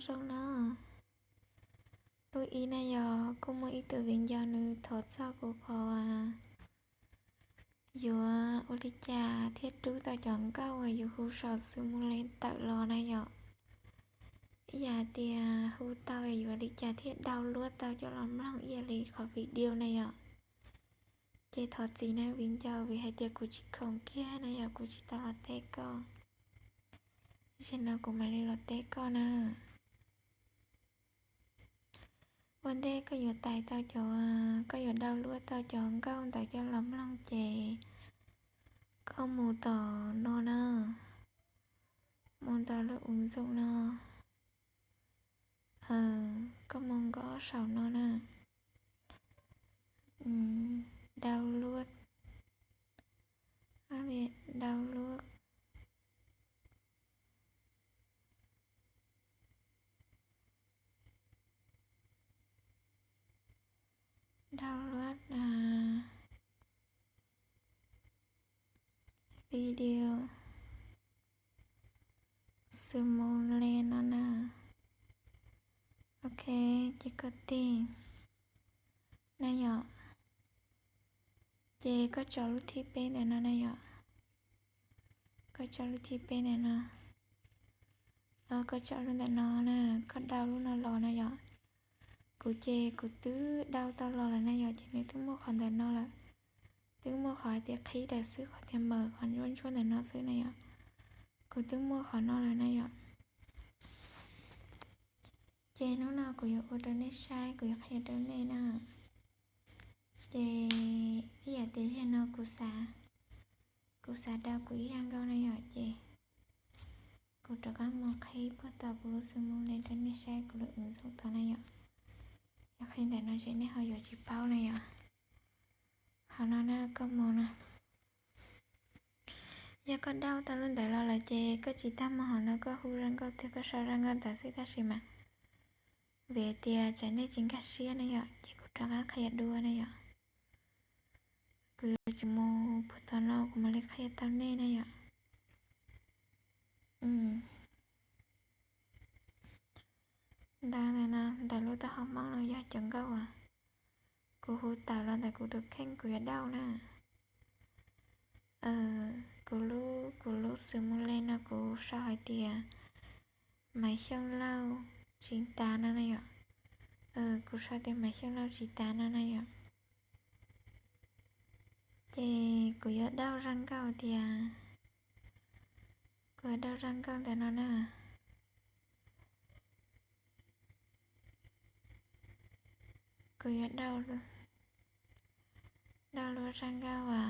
zoo na. Lub ib na yog kuj muaj ib tug viv ncaus nws thov txog kuv qhov yuav ua li cas thiaj rub tau cov nkauj uas yus hu saum xwm mus li tawm los na yom. Ib yam tias hu tau yuav li cas thiaj download tau coj los mloog ib yam li qhov video na yom. Ces thov txim na viv ncaus vim hais tias kuv tsis khoom kiag na yom, kuv tsis tau los teb koj. Zaum no kuv mam li los teb koj na. Ua ntej koj yuav tais tau cov, koj yuav download tau cov nkauj ntawd coj los mloog ces koj mus tom no na, mus tom lub ứng dụng no, koj mus nkaum saum no na, download, download, download video xwm mus li no na. Ok, ces koj tig na yom. Ces koj tso lub thib peb ntawm no na yom. Koj tso lub thib peb ntawm no. Koj tso lub ntawm no na, koj download lub no los na yom. Kuv ces kuv twb download tau los lawm na yom, ces nws twb muaj qhov ntawm no lawm. Twb muaj qhov hais tias qhib ntawm xwb, qhov tias mawm qhov ntsuab ntsuab ntawm no xwb na yom. Kuv twb muaj qhov no lawm na yom. Ces hnub no kuv yuav ua rau nej saib, kuv yuav qhia rau nej na. Ces ib yam tias zaum no kuv xav, kuv xav download kuv ib zaj nkauj na yom, ces kuv rov qab mus qhib puag tom kuv lub xwm mus li rau nej saib kuv lub ứng dụng tod na yom. Yog qhib ntawm no ces nej ho yuav tsis paub na yom. Qhov no na koj mus no. Yog koj download tau lub ntawd los lawm ces koj tsis tas mus qhov no, koj hu zaj nkauj twg koj sau zaj nkauj ntawd xwb tab sis mas vim tias tsam nej tsis nkag siab na yom, ces kuv rov qab qhia dua na yom. Kuv yuav tsum mus puag tom no kuv mam li qhia tau nej na yom. Ntawm, ntawm lub taub hau Hmoob no yog cov nkauj uas kuv hu tawm los ntawm kuv tus kheej kuv yuav download na. Kuv lub, kuv lub xwm mus li no kuv sau hais tias Maiv Xyooj Lauj tsis tas no na yom. Kuv sau tias Maiv Xyooj Lauj tsis tas no na yom. Ces kuv yuav download zaj nkauj tias, kuv yuav download zaj nkauj ntawm no na. Kuv yuav download, download zaj nkauj uas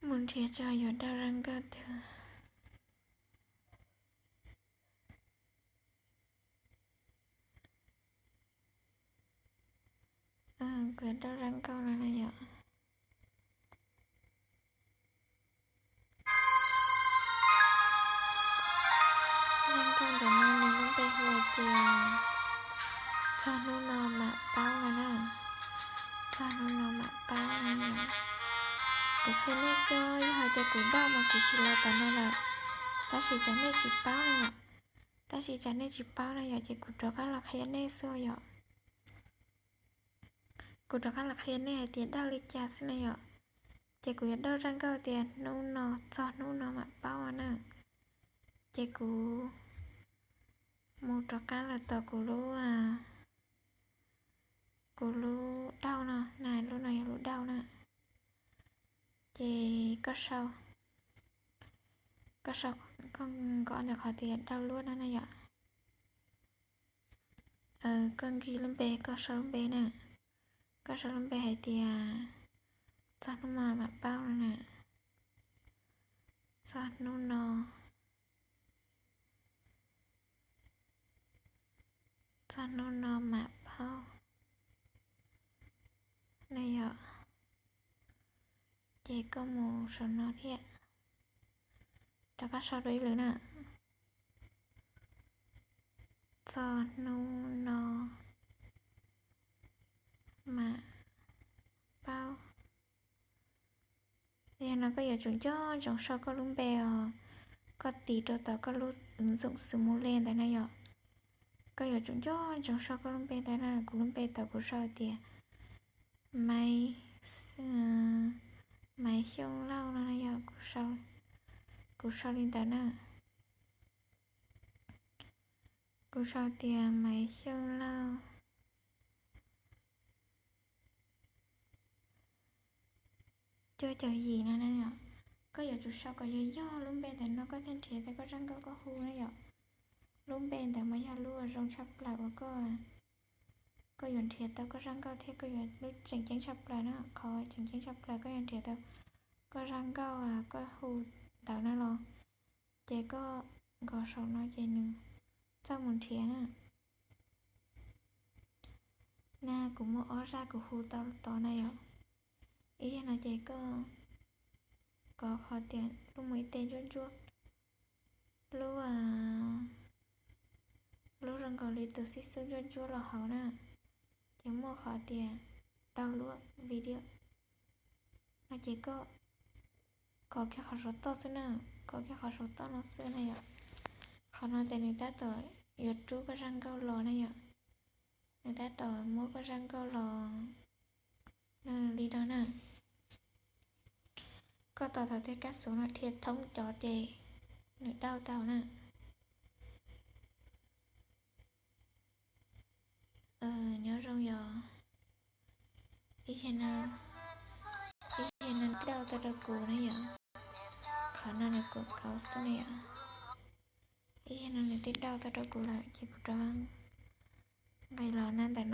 mus nrhiav tso yuav download zaj nkauj twg. Kuv yuav download zaj nkauj no na yom. Zaj nkauj ntawm no nws lub npe hu hais tias Txog Hnub No Mam Paub no na. Txog Hnub No Mam Paub no yom. Kuv qhia nej xwb, yog hais tias kuv download mas kuv tsis los tom no lawm. Tab sis tsam nej tsis paub na yom. Tab sis tsam nej tsis paub na yom, ces kuv rov qab los qhia nej xwb yom. Kuv rov qab los qhia nej hais tias download li cas xwb na yom. Ces kuv yuav download zaj nkauj tias hnub no, txog hnub no mam paub na. Ces kuv mus rov qab los tom kuv lub, kuv lub download no na, lub no yog lub download na. Ces koj sau, koj sau, koj nkov ntawm qhov tias download no na yom. Koj nkig lub npe, koj sau lub npe na. Koj sau lub npe hais tias Txog Hnub No Mam Paub no na. Txog hnub no, txog hnub no mam paub ne yom. Ces koj mus saum no thiab, rov qab sau dua ib lwm na. Txog hnub no mam paub. Yog no koj yuav tsum nco ntsoov sau koj lub npe os, koj tis rau tom koj lub ứng dụng Smule ntawd na yom. Koj yuav tsum nco ntsoov sau koj lub npe ntawd na, kuv lub npe tau kuv sau tias Maiv, Maiv Xyooj Lauj no na yom, kuv sau li ntawd na. Kuv sau tias Maiv Xyooj Lauj cuaj caum yim no na yom. Koj yuav tsum sau kom yog yog lub npe ntawm no koj thiaj nrhiav tau koj zaj nkauj koj hu na yom. Lub npe ntawd mas yog lub zoo tshaj plaws uas koj, koj yuav nrhiav tau koj zaj nkauj thiab koj yuav lub tseem ceeb tshaj plaws na, qhov tseem ceeb tshaj plaws koj yuav nrhiav tau koj zaj nkauj koj hu ntawd na los. Ces koj nkaus saum no ces nws txaj mus nrhiav na. Na kuv muaj ob zaj kuv hu tau tod na yom. Ib yam no ces koj kov qhov tias lub mus ib teg ntsuab ntsuab, lub, lub zoo nkaus li tus xib xub ntsuab ntsuab los hauv na, ces muaj qhov tias download video no ces koj kov kiag qhov saum toj xwb na, kov kiag qhov saum toj no xwb na yom. Qhov no ces nws tab tom yuav rub koj zaj nkauj los na yom, nws tab tom muab koj zaj nkauj los na li no na. Koj tos thaum tej kab xuv no dhia thoob cov ces nws dauj tau na. Nyob zoo yog ib yam no, ib yam no twb dauj tau rau kuv na yom. Qhov no nws kuv kauv xwb na yom. Ib yam no nws twb dauj tau rau kuv lawm ces kuv rov nqis los na ntawm